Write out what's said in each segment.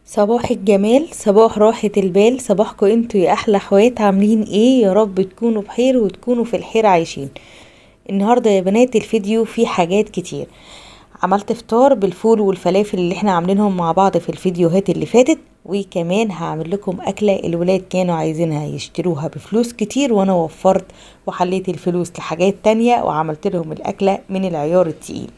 صباح الجمال، صباح راحة البال، صباحكم انتوا يا احلى اخوات. عاملين ايه؟ يا رب تكونوا بخير وتكونوا في الخير عايشين. النهارده يا بنات الفيديو فيه حاجات كتير. عملت فطار بالفول والفلافل اللي احنا عاملينهم مع بعض في الفيديوهات اللي فاتت، وكمان هعمل لكم اكله الولاد كانوا عايزينها يشتروها بفلوس كتير، وانا وفرت وحليت الفلوس لحاجات تانية وعملت لهم الاكلة من العيار التقيل.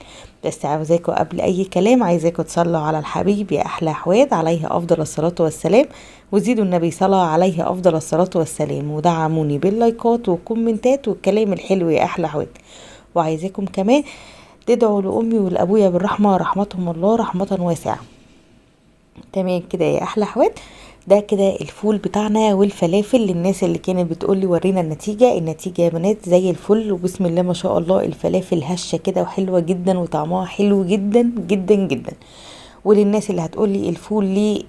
بس عاوزاكم قبل اي كلام عايزاكم تصلوا على الحبيب يا احلى احواد، عليه افضل الصلاة والسلام، وزيدوا النبي صلى عليه افضل الصلاة والسلام، ودعموني باللايكات والكومنتات والكلام الحلو يا احلى احواد. وعايزاكم كمان تدعوا لامي ولابويا بالرحمة، رحمتهم الله رحمه واسعة. تمام كده يا احلى احواد. ده كده الفول بتاعنا والفلافل للناس اللي كانت بتقولي ورينا النتيجة. النتيجة يا بنات زي الفل، وبسم الله ما شاء الله الفلافل هشه كده وحلوه جدا وطعمها حلو جدا جدا جدا. وللناس اللي هتقولي الفول ليه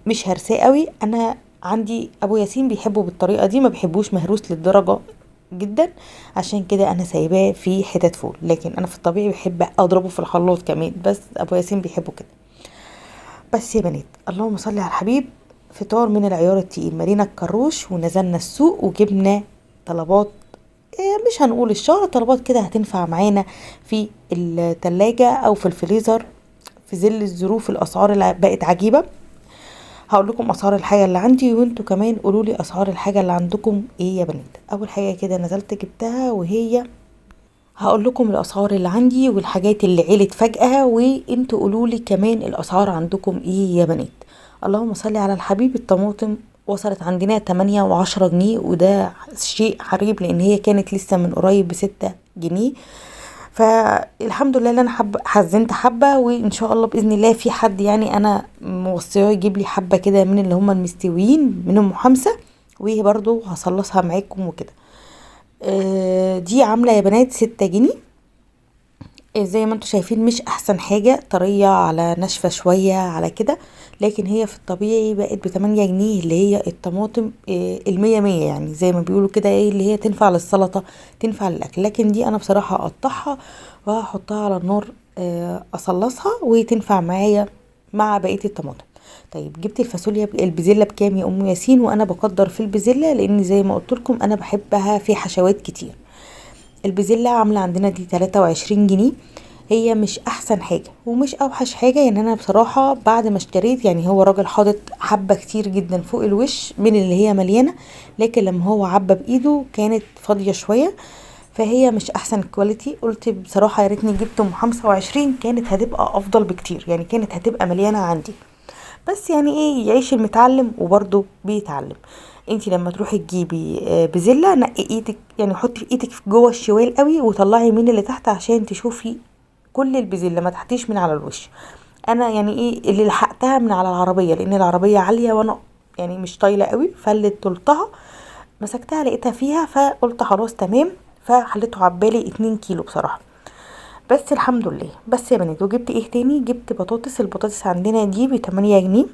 مش هرساه قوي، انا عندي ابو ياسين بيحبه بالطريقة دي، ما بيحبوش مهروس للدرجة جدا، عشان كده انا سايباه في حتت فول، لكن انا في الطبيعي بحب اضربه في الخلاط كمان، بس ابو ياسين بيحبه كده. بس يا بنات اللهم صل على الحبيب، فطار من العيار التقيل. مالينا الكروش ونزلنا السوق وجبنا طلبات، مش هنقول الشهر، طلبات كده هتنفع معانا في التلاجة او في الفريزر في ظل الظروف الاسعار اللي بقت عجيبة. هقول لكم اسعار الحاجة اللي عندي وانتوا كمان قولوا لي اسعار الحاجة اللي عندكم ايه يا بنات. اول حاجة كده نزلت جبتها، وهي هقول لكم الاسعار اللي عندي والحاجات اللي علت فجأة، وانتوا قولوا لي كمان الاسعار عندكم ايه يا بنات. اللهم صل على الحبيب. الطماطم وصلت عندنا 8 و10 جنيه، وده شيء عجيب لان هي كانت لسه من قريب ب6 جنيه. فالحمد لله اللي انا حزنت حبه، وان شاء الله باذن الله في حد يعني انا موصياه يجيب لي حبه كده من اللي هم المستويين من ام حمزة، وهي برضو هصلصها معاكم وكده. دي عامله يا بنات 6 جنيه. زي ما انتم شايفين مش احسن حاجة، طرية على ناشفة شوية على كده، لكن هي في الطبيعي بقت ب8 جنيه اللي هي الطماطم المية مية، يعني زي ما بيقولوا كده ايه، اللي هي تنفع للسلطة تنفع للاكل. لكن دي انا بصراحة اقطعها وهحطها على النار، اصلصها وتنفع معايا مع بقية الطماطم. طيب جبت الفاصوليا البزله بكام يا ام ياسين؟ وانا بقدر في البزله لان زي ما قلت لكم انا بحبها في حشوات كتير. البزله عامله عندنا دي 23 جنيه. هي مش احسن حاجة ومش اوحش حاجة، يعني انا بصراحة بعد ما اشتريت، يعني هو راجل حاطط حبه كتير جدا فوق الوش من اللي هي مليانة، لكن لما هو عبى بايده كانت فاضية شوية، فهي مش احسن quality. قلت بصراحة يا ريتني جبت ام 25، كانت هتبقى افضل بكتير، يعني كانت هتبقى مليانة عندي. بس يعني ايه، يعيش المتعلم وبرضه بيتعلم. انتي لما تروحي تجيبي بزله نقي ايدك، يعني حطي ايدك جوه الشوال قوي وطلعي من اللي تحت عشان تشوفي كل البزله، ما تحطيش من على الوش. انا يعني ايه اللي لحقتها من على العربية، لان العربية عالية وانا يعني مش طايله قوي، فاللي طولتها مسكتها لقيتها فيها، فقلت خلاص تمام، فحليته عبالي 2 كيلو بصراحة، بس الحمد لله. بس يا بنات وجبت ايه تاني؟ جبت بطاطس. البطاطس عندنا دي ب8 جنيه،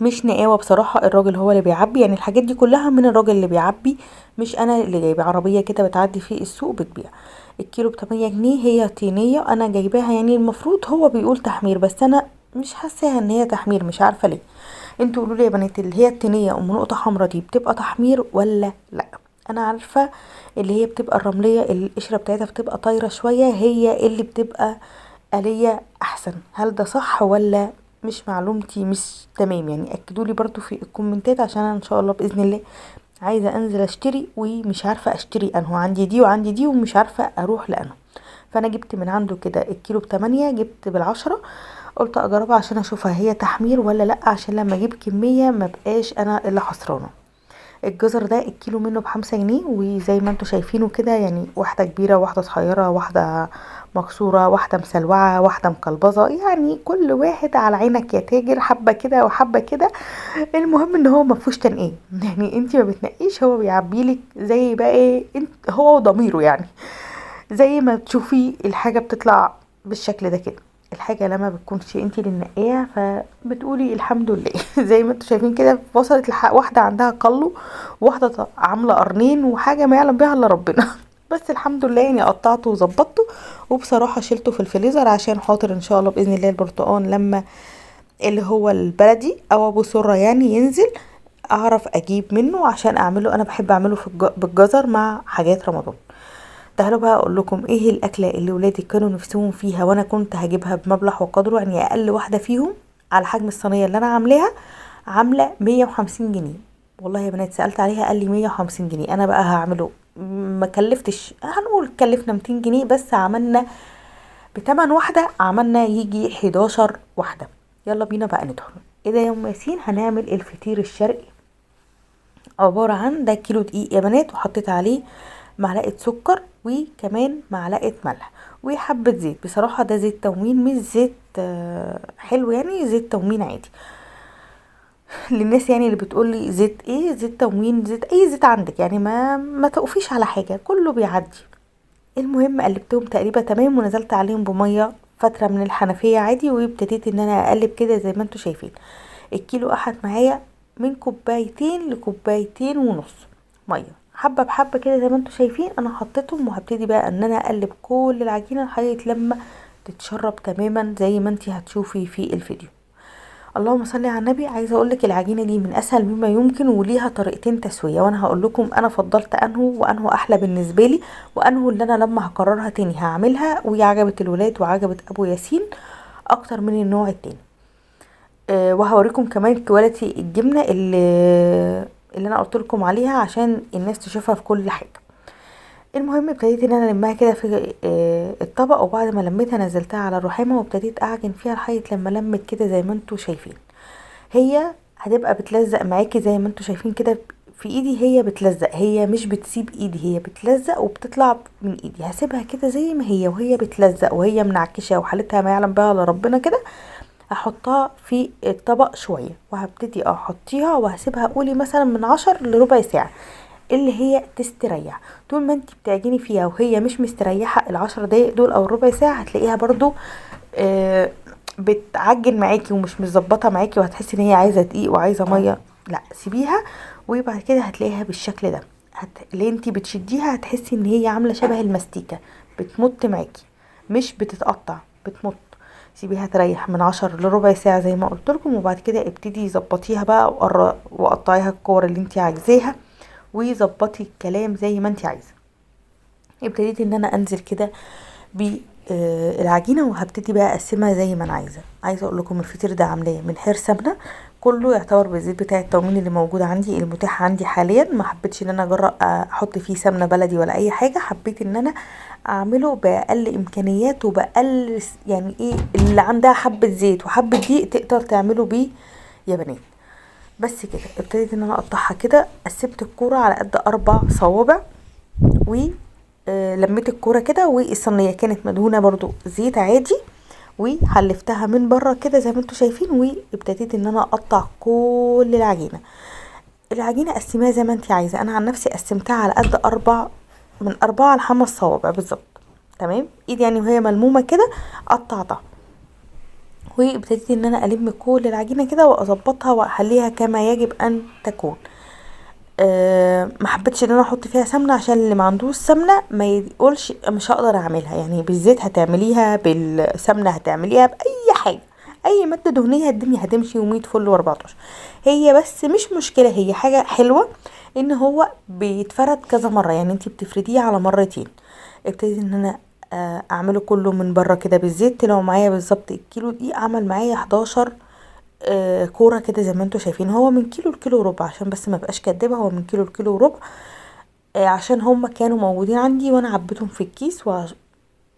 مش نقاوه بصراحة، الراجل هو اللي بيعبي، يعني الحاجات دي كلها من الراجل اللي بيعبي، مش انا اللي جايبه. عربية كده بتعدي في السوق بتبيع الكيلو ب8 جنيه. هي طينيه انا جايباها، يعني المفروض هو بيقول تحمير، بس انا مش حاساها ان هي تحمير، مش عارفه ليه. انتوا قولوا لي يا بنات اللي هي الطينيه ام نقطة حمراء دي بتبقى تحمير ولا لا؟ انا عارفه اللي هي بتبقى الرملية القشرة بتاعتها بتبقى طايره شوية، هي اللي بتبقى آلية احسن. هل ده صح ولا مش؟ معلومتي مش تمام، يعني اكدوا لي برضو في الكومنتات، عشان انا ان شاء الله باذن الله عايزه انزل اشتري ومش عارفه اشتري انه عندي دي وعندي دي ومش عارفه اروح لانه. فانا جبت من عنده كده الكيلو ب8، جبت بال10، قلت اجربها عشان اشوفها هي تحمير ولا لا، عشان لما اجيب كمية ما بقاش انا اللي خسرانة. الجزر ده الكيلو منه ب5 جنيه، وزي ما انتوا شايفينه كده، يعني واحدة كبيرة واحدة صغيرة واحدة مكسورة واحدة مسلوعه واحدة مقلبظه، يعني كل واحد على عينك يا تاجر، حبه كده وحبه كده. المهم ان هو ما فيهوش تنقية، يعني انت ما بتنقيش، هو بيعبيلك زي بقى ايه انت، هو وضميره، يعني زي ما تشوفي الحاجة بتطلع بالشكل ده كده. الحاجة لما بتكونش انت اللي منقيها فبتقولي الحمد لله. زي ما انتوا شايفين كده وصلت واحدة عندها قلو، واحدة عامله قرنين، وحاجه ما يعلم بيها الا ربنا. بس الحمد لله يعني قطعته وظبطته، وبصراحة شلته في الفريزر عشان خاطر ان شاء الله باذن الله البرتقان لما اللي هو البلدي او ابو سره يعني ينزل اعرف اجيب منه عشان اعمله. انا بحب اعمله في بالجزر مع حاجات رمضان. تعالوا بقى اقول لكم ايه الاكلة اللي ولادي كانوا نفسهم فيها وانا كنت هجيبها بمبلغ وقدره، يعني اقل واحدة فيهم على حجم الصينية اللي انا عاملاها عامله 150 جنيه. والله يا بنات سالت عليها قال لي 150 جنيه. انا بقى هعمله ما كلفتش، هنقول كلفنا 200 جنيه بس، عملنا بتمن واحدة عملنا يجي 11 واحدة. يلا بينا بقى ندخل. ايه ده يا ام ياسين؟ هنعمل الفطير الشرقي. عبارة عن ده كيلو دقيق يا بنات، وحطيت عليه معلقه سكر وكمان معلقه ملح وحبه زيت. بصراحة ده زيت تموين مش زيت حلو، يعني زيت تموين عادي. للناس يعني اللي بتقولي زيت ايه، زيت تموين، زيت اي زيت عندك يعني، ما تقفيش على حاجة، كله بيعدي. المهم قلبتهم تقريبا تمام، ونزلت عليهم بميه فترة من الحنفية عادي، وابتديت ان انا اقلب كده زي ما انتم شايفين. الكيلو اخد معايا من كوبايتين لكوبايتين ونص مية، حبه بحبه كده زي ما انتم شايفين. انا حطيتهم وهبتدي بقى ان انا اقلب كل العجينة لحد لما تتشرب تماما زي ما انتي هتشوفي في الفيديو. اللهم صل على النبي. عايزه اقول لك العجينة دي من اسهل مما يمكن، وليها طريقتين تسويه، وانا هقول لكم انا فضلت انه وانه احلى بالنسبة لي، وانه اللي انا لما هكررها تاني هعملها وهي عجبت الولاد وعجبت ابو ياسين اكتر من النوع التاني. وهوريكم كمان quality الجبنة اللي انا قلت لكم عليها عشان الناس تشوفها في كل حاجة. المهم ابتديت ان انا المها كده في الطبق، وبعد ما لميتها نزلتها على الرخامه وابتديت اعجن فيها لحد لما لمت كده زي ما انتم شايفين. هي هتبقى بتلزق معاكي زي ما انتم شايفين كده في ايدي، هي بتلزق، هي مش بتسيب ايدي، هي بتلزق وبتطلع من ايدي. هسيبها كده زي ما هي وهي بتلزق وهي منعكشه وحالتها ما يعلم بها الا ربنا كده. هحطها في الطبق شوية وهبتدي احطيها وهسيبها قولي مثلا من 10 لربع ساعة اللي هي تستريح. طول ما انت بتعجني فيها وهي مش مستريحه ال10 دقايق دول او الربع ساعة هتلاقيها برضو بتعجن معاكي ومش متظبطه معاكي، وهتحسي ان هي عايزه دقيق وعايزه مية. لا سيبيها، وبعد كده هتلاقيها بالشكل ده. اللي انت بتشديها هتحسي ان هي عامله شبه المستيكه، بتمط معاكي مش بتتقطع، بتمط. سيبيها تريح من 10 لربع ساعة زي ما قلت لكم، وبعد كده ابتدي ظبطيها بقى وقطعيها الكور اللي انت عايزاها وظبطي الكلام زي ما انت عايزه. ابتديت ان انا انزل كده بالعجينه وهبتدي بقى اقسمها زي ما انا عايزه. عايزه اقول لكم الفطير ده عاملاه من حير سمنه، كله يعتبر بالزيت بتاع التموين اللي موجود عندي المتاح عندي حاليا. ما حبيتش ان انا اجرب احط فيه سمنه بلدي ولا اي حاجة، حبيت ان انا اعمله باقل امكانيات وباقل يعني ايه اللي عندها حبه زيت وحبه دقيق تقدر تعمله بيه يا بنات. بس كده ابتديت ان انا اقطعها كده، قسمت الكورة على قد 4 صوابع و لميت الكورة كده، والصينيه كانت مدهونه برضو زيت عادي وحلفتها من بره كده زي ما انتم شايفين. وابتديت ان انا اقطع كل العجينة. العجينة قسميها زي ما انت عايزه، انا عن نفسي قسمتها على قد من 4 ل5 صوابع بالظبط، تمام ايدي يعني وهي ملمومه كده قطعتها. وابتديت ان انا الم كل العجينة كده واظبطها واخليها كما يجب ان تكون. ما حبيتش ان انا احط فيها سمنه عشان اللي ما عندوش سمنه ما يقولش مش هقدر اعملها، يعني بالزيت هتعمليها، بالسمنه هتعمليها، باي حاجة، اي مادة دهنية الدنيا هتمشي ومية فل و14. هي بس مش مشكلة، هي حاجة حلوة ان هو بيتفرد كذا مرة، يعني انتي بتفرديه على مرتين. ابتديت ان انا اعمله كله من بره كده بالزيت، طلعوا معايا بالظبط الكيلو دقيق عمل معايا 11 كورة كده زي ما انتم شايفين. هو من كيلو لكيلو وربع عشان بس ما بقاش كدابه، هو من كيلو لكيلو وربع، عشان هم كانوا موجودين عندي وانا عبيتهم في الكيس وما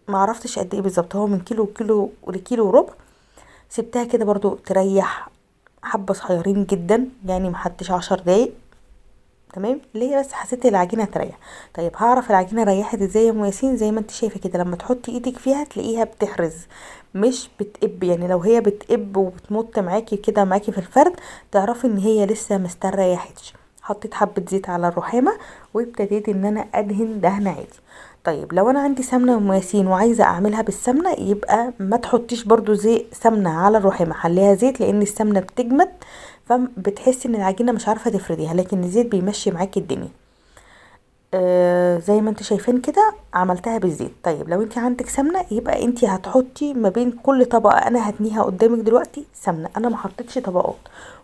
عرفتش قد ايه بالظبط. هو من كيلو لكيلو لكيلو وربع. سبتها كده برضو تريح حبه صغيرين جدا، يعني ما حدش 10 دقايق تمام، ليه بس حسيت العجينة تريح. طيب هعرف العجينة ريحت ازاي يا ام ياسين؟ زي ما انت شايفه كده لما تحطي ايدك فيها تلاقيها بتحرز مش بتقب، يعني لو هي بتقب وبتمط معاكي كده معاكي في الفرد تعرفي ان هي لسه ما استريحتش. حطيت حبه زيت على الرخامه وابتديت ان انا ادهن دهن عادي. طيب لو انا عندي سمنه يا ام ياسين وعايزه اعملها بالسمنه، يبقى ما تحطيش برضو زيت سمنه على الرخامه، خليها زيت لان السمنة بتجمد فبتحسي ان العجينة مش عارفه تفرديها، لكن الزيت بيمشي معاكي الدنيا. زي ما انتوا شايفين كده عملتها بالزيت. طيب لو انت عندك سمنه يبقى انت هتحطي ما بين كل طبقه انا هتنيها قدامك دلوقتي سمنه. انا ما حطيتش طبقات،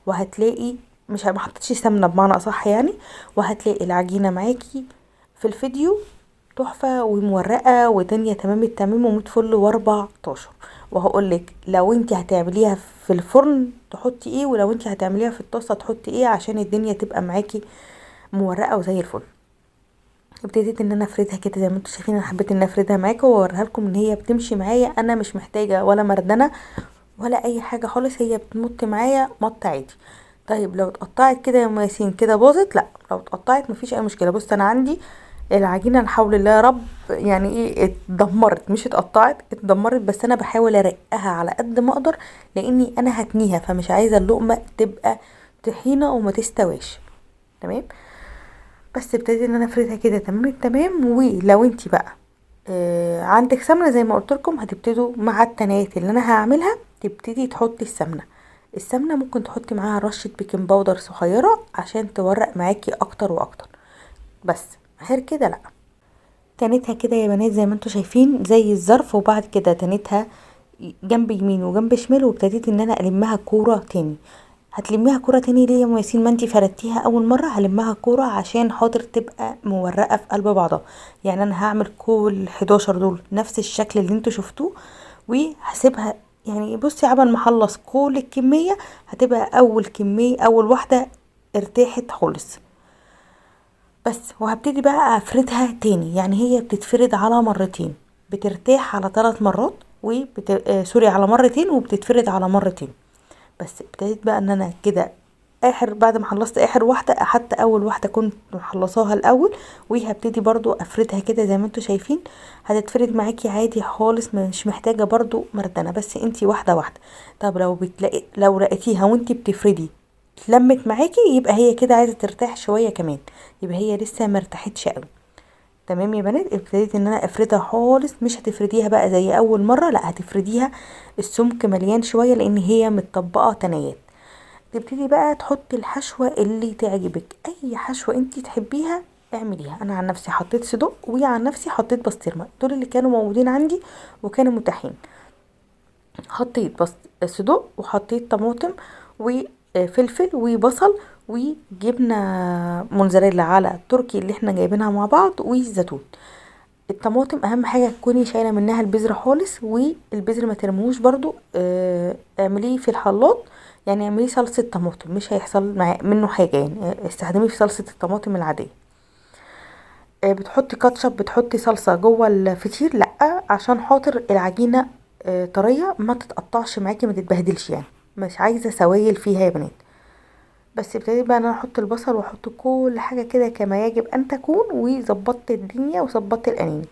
وهتلاقي مش ما حطيتش سمنه بمعنى اصح يعني، وهتلاقي العجينة معاكي في الفيديو تحفة ومورقه ودنيا تمام التمام ومية فل و14. وهقولك لو انت هتعمليها في الفرن تحطي ايه، ولو انت هتعمليها في الطاسه تحطي ايه، عشان الدنيا تبقى معاكي مورقه وزي الفل. ابتديت ان انا افردها كده زي ما انتم شايفين. انا حبيت ان افردها معاكم واوريها لكم ان هي بتمشي معايا، انا مش محتاجه ولا مردنه ولا اي حاجة خالص، هي بتمط معايا مط عادي. طيب لو اتقطعت كده يا ام ياسين كده باظت؟ لا، لو اتقطعت مفيش اي مشكلة. بص انا عندي العجينة الحول الله يا رب يعني ايه اتدمرت، مش اتقطعت اتدمرت، بس انا بحاول ارقها على قد ما اقدر لاني انا هتنيها، فمش عايزه اللقمة تبقى طحينه وما تستواش. تمام، بس ابتديت ان انا افردها كده تمام التمام. ولو انتي بقى عندك سمنه زي ما قلت لكم، هتبتدوا مع التنات اللي انا هعملها تبتدي تحطي السمنة. السمنة ممكن تحطي معاها رشه baking powder صغيرة عشان تورق معاكي اكتر واكتر، بس غير كده لا. تنتها كده يا بنات زي ما انتوا شايفين زي الظرف، وبعد كده تنتها جنب يمين وجنب شمال، وابتديت ان انا المها كورة تاني. هتلميها كورة تاني ليه يا ام ياسين؟ ما انتي فردتيها اول مرة. هلمها كورة عشان خاطر تبقى مورقه في قلب بعضها. يعني انا هعمل كل 11 دول نفس الشكل اللي انتوا شفتوه، وهسيبها يعني بصي عبل ما اخلص كل الكمية هتبقى اول كمية اول واحدة ارتاحت خالص بس. وهبتدي بقى افردها تاني، يعني هي بتتفرد على مرتين، بترتاح على 3 مرات sorry على مرتين، وبتتفرد على مرتين بس. ابتديت بقى ان انا كده اخر بعد ما خلصت اخر واحدة، حتى اول واحدة كنت مخلصاها الاول، وهبتدي برضو افردها كده زي ما انتوا شايفين. هتتفرد معاكي عادي خالص، مش محتاجه برضو مردنه، بس انتي واحدة واحدة. طب لو بتلاقي لو لقيتيها وانتي بتفردي اتلمت معاكي يبقى هي كده عايزه ترتاح شوية كمان، يبقى هي لسه ما ارتاحتش قوي. تمام يا بنات، ابتديت ان انا افردها خالص. مش هتفرديها بقى زي اول مرة، لا هتفرديها السمك مليان شوية لان هي متطبقه تنيات. تبتدي بقى تحطي الحشوه اللي تعجبك، اي حشوه انتي تحبيها اعمليها. انا عن نفسي حطيت صدق، وعن نفسي حطيت بسطرمه، دول اللي كانوا موجودين عندي وكانوا متاحين. حطيت بس صدق، وحطيت طماطم وفلفل وبصل وجبنه موتزاريلا على التركي اللي احنا جايبينها مع بعض، وزيتون. الطماطم اهم حاجة تكوني شايله منها البذر خالص، والبذر ما ترموش برضو، اعمليه في الخلاط، يعني اعمليه صلصه طماطم مش هيحصل منه حاجة، يعني استخدميه في صلصه الطماطم العادية. بتحطي كاتشب، بتحطي صلصه جوه الفطير؟ لا، عشان خاطر العجينة طرية ما تتقطعش معاكي، ما تتبهدلش، يعني مش عايزه سوائل فيها يا بنات. بس ابتديت بقى ان انا احط البصل واحط كل حاجة كده كما يجب ان تكون، وظبطت الدنيا وظبطت الاناني.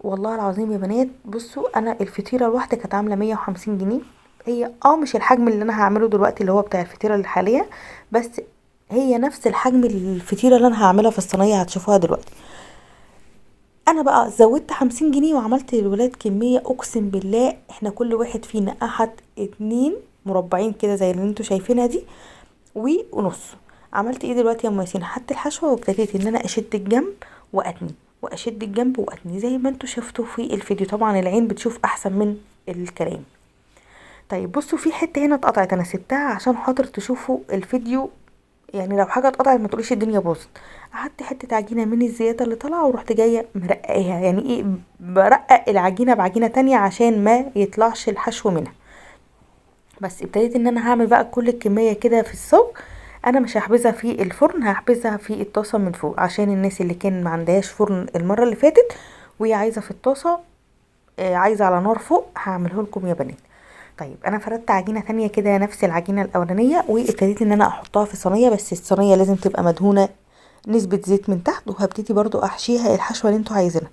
والله العظيم يا بنات بصوا، انا الفطيره الواحدة كانت عامله 150 جنيه. هي مش الحجم اللي انا هعمله دلوقتي اللي هو بتاع الفطيره الحالية، بس هي نفس الحجم الفطيره اللي انا هعملها في الصينية هتشوفوها دلوقتي. انا بقى زودت 50 جنيه وعملت للولاد كمية، اقسم بالله احنا كل واحد فينا احد 2 مربعين كده زي اللي انتوا شايفينها دي ونص. عملت ايه دلوقتي يا ام ياسين؟ حطيت الحشوه وابتديت ان انا اشد الجنب واتني، واشد الجنب واتني زي ما انتوا شفتوا في الفيديو. طبعا العين بتشوف احسن من الكلام. طيب بصوا في حتة هنا اتقطعت، انا سبتها عشان خاطر تشوفوا الفيديو، يعني لو حاجة اتقطعت ما تقوليش الدنيا باظت. اخدت حتة عجينه من الزيادة اللي طالعه ورحت جاية مرققاها، يعني ايه؟ برقق العجينة بعجينه تانية عشان ما يطلعش الحشو منها. بس ابتديت ان انا هعمل بقى كل الكمية كده في الصاج. انا مش هحبسها في الفرن، هحبسها في الطاسه من فوق عشان الناس اللي كان ما عندهاش فرن المرة اللي فاتت وهي عايزه في الطاسه، عايزه على نار فوق، هعمله لكم يا بنات. طيب انا فردت عجينه تانية كده نفس العجينة الاولانية، وابتديت ان انا احطها في صينية، بس الصينية لازم تبقى مدهونه نسبه زيت من تحت، وهبتدي برضو احشيها الحشوه اللي انتوا عايزينها.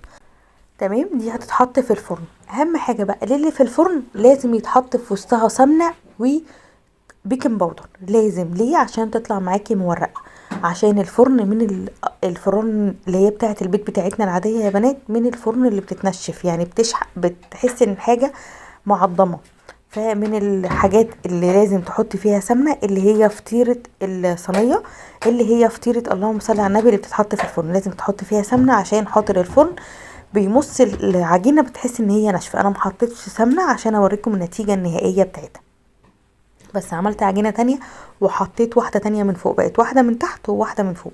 تمام، دي هتتحط في الفرن. اهم حاجة بقى اللي في الفرن لازم يتحط في وسطها سمنه و baking powder، لازم. ليه؟ عشان تطلع معاكي مورقه، عشان الفرن من الفرن اللي هي بتاعه البيت بتاعتنا العادية يا بنات، من الفرن اللي بتتنشف، يعني بتحس ان الحاجة معضمه، فمن الحاجات اللي لازم تحطي فيها سمنه اللي هي فطيره الصينية، اللي هي فطيره اللهم صل على النبي اللي بتتحط في الفرن، لازم تحطي فيها سمنه عشان خاطر الفرن بيمص العجينة، بتحس ان هي ناشفة. انا ما حطيتش سمنه عشان اوريكم النتيجة النهائية بتاعتها، بس عملت عجينه تانية وحطيت واحدة تانية من فوق، بقت واحدة من تحت وواحدة من فوق.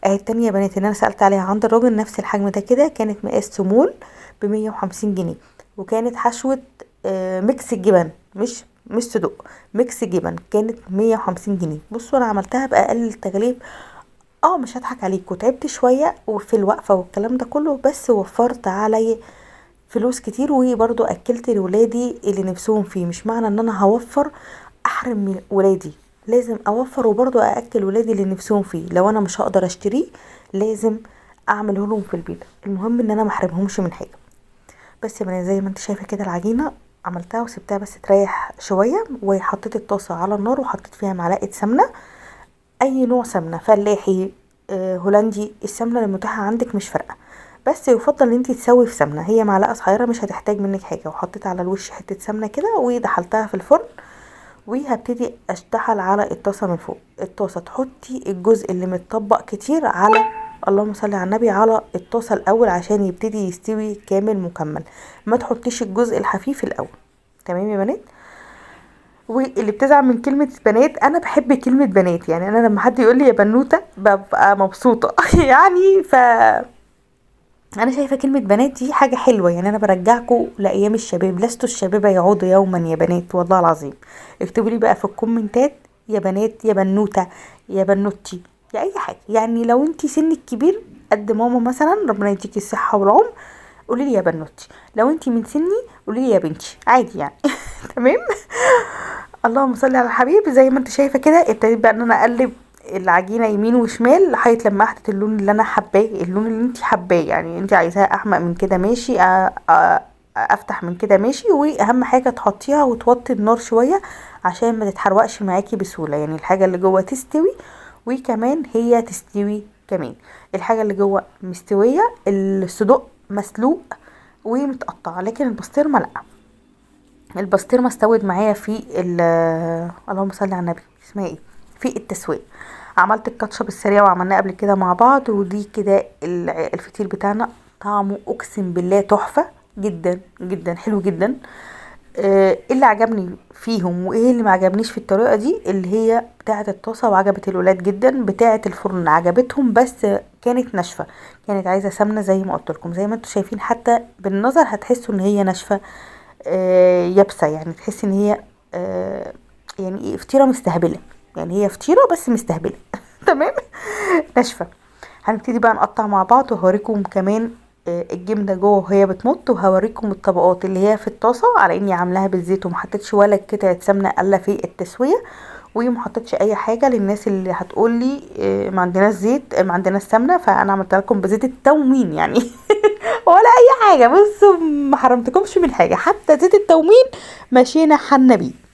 اهي التانية يا بنات اللي انا سالت عليها عند الراجل، نفس الحجم ده كده، كانت مقاس سمول ب150 جنيه، وكانت حشوه mix جبن، مش صدق، mix جبن، كانت 150 جنيه. بصوا انا عملتها باقل التكاليف، مش هضحك عليكم، تعبت شوية وفي الوقفة والكلام ده كله، بس وفرت علي فلوس كتير، وبرضو اكلت لولادي اللي نفسهم فيه. مش معنى ان انا هوفر احرم ولادي، لازم اوفر وبرضو ااكل ولادي اللي نفسهم فيه. لو انا مش هقدر اشتريه لازم اعمله لهم في البيت، المهم ان انا ما احرمهمش من حاجة. بس يا بنات زي ما انت شايفه كده العجينة عملتها وسبتها بس تريح شوية، وحطيت الطاسه على النار وحطيت فيها معلقه سمنه، اي نوع سمنه، فلاحي، هولندي، السمنة المتاحة عندك مش فارقه، بس يفضل ان انت تسوي في سمنه، هي معلقه صغيرة مش هتحتاج منك حاجة. وحطيت على الوش حتة سمنه كده ودخلتها في الفرن، وهبتدي اشتحل على الطاسه من فوق. الطاسه تحطي الجزء اللي متطبق كتير على اللهم صل على النبي على الطاسه الاول عشان يبتدي يستوي كامل مكمل، ما تحطيش الجزء الخفيف الاول. تمام يا بنات؟ واللي بتزعل من كلمة بنات، انا بحب كلمة بنات، يعني انا لما حد يقول لي يا بنوته ببقى مبسوطة يعني، ف انا شايفه كلمة بنات دي حاجة حلوة، يعني انا برجعكم لايام الشباب، لست الشباب يعود يوما يا بنات والله العظيم. اكتبوا لي بقى في الكومنتات يا بنات، يا بنوته، يا بنوتي، يا اي حاجة. يعني لو انتي سنك كبير قد ماما مثلا، ربنا يديكي الصحة والعمر، قولي لي يا بنوتي. لو انتي من سني قولي لي يا بنتي، عادي يعني تمام. اللهم صل على الحبيب. زي ما انت شايفه كده ابتديت بقى ان انا اقلب العجينة يمين وشمال لحد لما اخدت اللون اللي انا حباه، اللون اللي انت حباه، يعني انت عايزاها اغمق من كده ماشي، افتح من كده ماشي. واهم حاجة تحطيها وتوطي النار شوية عشان ما تتحرقش معاكي بسهولة، يعني الحاجة اللي جوه تستوي وكمان هي تستوي كمان. الحاجة اللي جوه مستوية، الصدق مسلوق ومتقطع، لكن البسطرمه لا، البسطرمه استوت معايا في اللهم صل على النبي اسمها ايه، في التسوية. عملت الكاتشب السريع وعملناه قبل كده مع بعض، ودي كده الفطير بتاعنا طعمه اقسم بالله تحفة جدا جدا، حلو جدا. ايه اللي عجبني فيهم وايه اللي ما عجبنيش في الطريقة دي، اللي هي بتاعه الطاسه وعجبت الولاد جدا، بتاعه الفرن عجبتهم بس كانت ناشفة، كانت عايزه سمنه زي ما قلت لكم. زي ما انتم شايفين حتى بالنظر هتحسوا ان هي ناشفة، يابسة، يعني تحسي ان هي يعني ايه، فطيره مستهبله، يعني هي فطيره بس مستهبله تمام، ناشفة. هنبتدي بقى نقطع مع بعض، وهوريكم كمان الجبنة جوه وهي بتمط، وهوريكم الطبقات اللي هي في الطاسه على اني عاملاها بالزيت وما حطيتش ولا قطعه سمنه الا في التسوية، وما حطيتش اي حاجة. للناس اللي هتقول لي ما عندناش زيت، ما عندناش سمنه، فانا عملت لكم بزيت التومين يعني ولا اي حاجة. بصوا ما حرمتكمش من حاجة، حتى زيت التومين مشينا حنا بيه.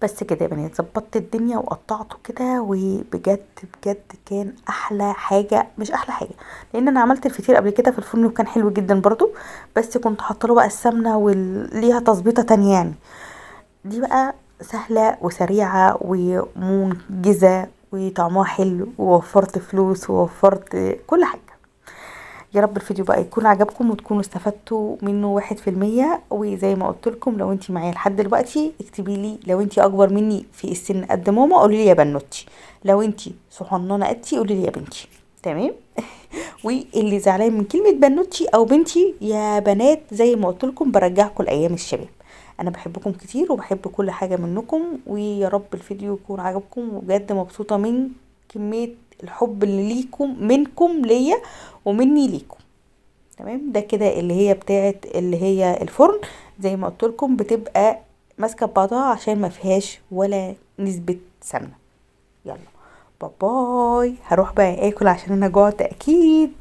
بس كده يا بنات ظبطت الدنيا وقطعته كده، وبجد بجد كان احلى حاجة، مش احلى حاجة لان انا عملت الفطير قبل كده في الفرن وكان حلو جدا برضو، بس كنت حاطه له بقى السمنة وليها تظبيطه تانية يعني. دي بقى سهلة وسريعة ومنجزه وطعمها حلو، ووفرت فلوس ووفرت كل حاجة. يا رب الفيديو بقى يكون عجبكم وتكونوا استفدتوا منه 1%. وزي ما قلت لكم لو انتي معايا لحد دلوقتي اكتبي لي، لو انتي اكبر مني في السن قد ماما قولي لي يا بنوتي، لو انتي صحنانه قدتي قولي لي يا بنتي، تمام واللي زعلان من كلمة بنوتي او بنتي يا بنات زي ما قلت لكم برجعكم لايام الشباب. انا بحبكم كتير وبحب كل حاجة منكم، ويا رب الفيديو يكون عجبكم، وبجد مبسوطة من كمية الحب اللي ليكم منكم ليا ومني ليكم، تمام. ده كده اللي هي بتاعه اللي هي الفرن زي ما قلت لكم بتبقى ماسكه ببعضها عشان ما فيهاش ولا نسبه سمنه. يلا باي باي، هروح بقى اكل عشان انا جوعت اكيد.